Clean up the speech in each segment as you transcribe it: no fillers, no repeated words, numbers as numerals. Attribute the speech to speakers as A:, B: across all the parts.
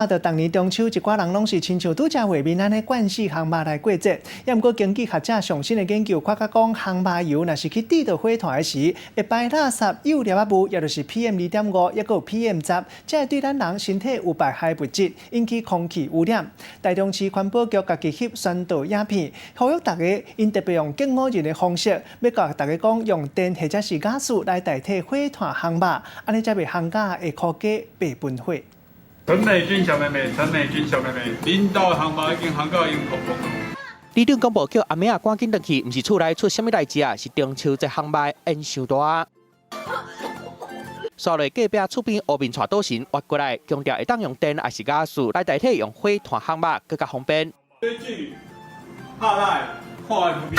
A: 著逐年中秋，一寡人攏是親像拄才畫面按呢灌死烘肉來過節。也毋過根據學者上新的研究，發覺講烘肉油若是去滴著火炭的時，會排垃圾幼粒仔霧，也就是 PM 2.5，抑閣有 PM 10，這會對咱人身體有排害物質，引起空氣污染。台中市環保局家己翕宣導影片，呼籲大家，𪜶特別用敬古人的方式，欲共大家講用電或者是瓦斯來代替火炭烘肉，按呢才袂烘甲會箍家白分火。
B: 陳美君小妹妹，陳美君小妹妹，恁兜烘肉已經烘到煙蓬蓬。
C: 里長廣播叫阿妹仔趕緊轉去，毋是厝內出啥物代誌啊，是中秋節烘肉煙傷大。紲落隔壁厝邊烏面蔡賭神活過來，強調會當用電抑是瓦斯來代替用火炭烘肉，閣較方便。
B: 最近拍來看入面，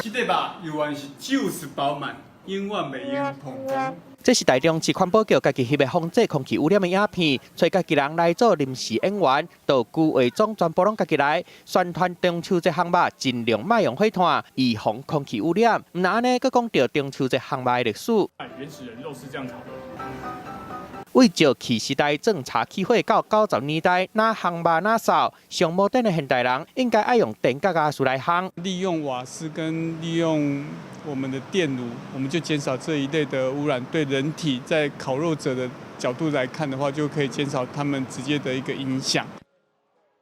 B: 這塊肉猶原是就是飽滿，永遠袂用膨膨。
C: 這是台中市環保局家己翕的防治空氣污染的影片，揣家己人來做臨時演員，道具、化妝全部攏家己來，宣傳中秋節烘肉盡量莫用火炭，預防空氣污染。毋但按呢，閣講著中秋節烘肉的歷史。
D: 原始人肉是這樣烤的。
C: 為石器時代鑽柴起火到90年代，若烘肉若燒，上摩登的現代人應該愛用電佮瓦斯來烘。
B: 利用瓦斯跟利用我們的電爐，我們就減少這一類的污染。對人體在烤肉者的角度來看的話，就可以減少他們直接的一個影響。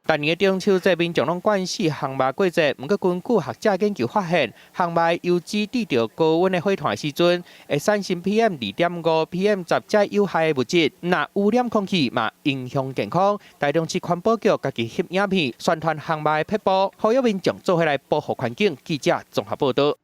C: 逐年的中秋節，民眾攏慣勢烘肉過節。毋過根據學者研究發現，烘肉油脂滴著高溫的火炭時陣，會產生 PM 2.5、PM 10這有害的物質，若污染空氣嘛，影響健康。台中市環保局家己翕影片宣傳烘肉的撇步，呼籲民眾做伙來保護環境。記者綜合報導。